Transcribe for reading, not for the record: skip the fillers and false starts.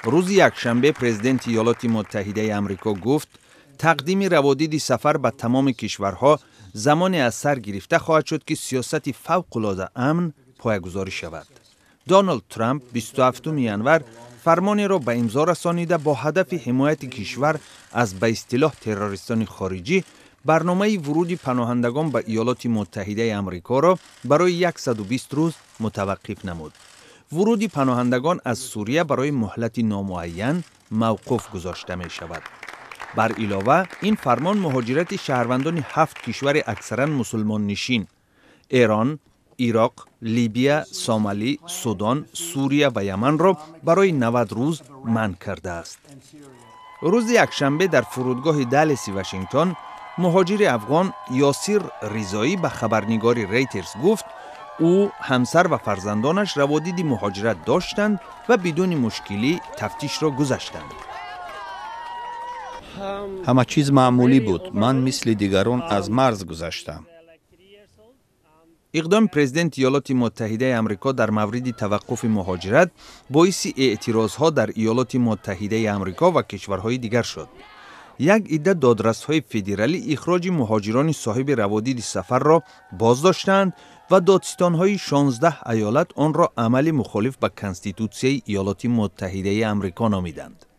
Рӯзи якшанбе президенти Иёлоти Муттаҳидаи Амрико гуфт, тақдими раводиди сафар ба тамоми кишварҳо замоне аз сар гирифта хоҳад шуд, ки сиёсати фавқулода амн поягузорӣ шавад. Доналд Трамп 27 январ фармонеро ба имзо расонида, бо ҳадафи ҳимояти кишвар аз ба истилоҳ террористони хориҷӣ, барномаи вуруди паноҳандагон ба Иёлоти Муттаҳидаи Амрикоро барои 120 рӯз мутаваққиф намуд. Вуруди паноҳандагон аз Сурия барои муҳлати номуайян мавқуф гузошта мешавад. Бар илова, ин фармон муҳоҷирати шаҳрвандони ҳафт кишвари аксаран мусулмоннишин: Эрон, Ироқ, Либия, Сомалӣ, Судон, Сурия ва Яманро барои 90 рӯз манъ кардааст. Рӯзи якшанбе дар фурудгоҳи Даллеси Вашингтон муҳоҷири афғон Ёсир Ризоӣ ба хабарнигори Рейтерс гуфт, ӯ, ҳамсар ва фарзандонаш раводиди муҳоҷират доштанд ва бидуни мушкилӣ тафтишро гузаштанд. Ҳама чиз маъмулӣ буд. Ман мисли дигарон аз марз гузаштам. Иқдоми президенти Иёлоти Муттаҳидаи Амрико дар мавриди таваққуфи муҳоҷират боиси эътирозҳо дар Иёлоти Муттаҳидаи Амрико ва кишварҳои дигар шуд. Як идда додрасҳои федералӣ ихроҷи муҳоҷирони соҳиби раводиди сафарро боздоштаанд ва додситонҳои 16 аёлат онро амали мухолиф ба Конститутсияи Иёлоти Муттаҳидаи Амрико номиданд.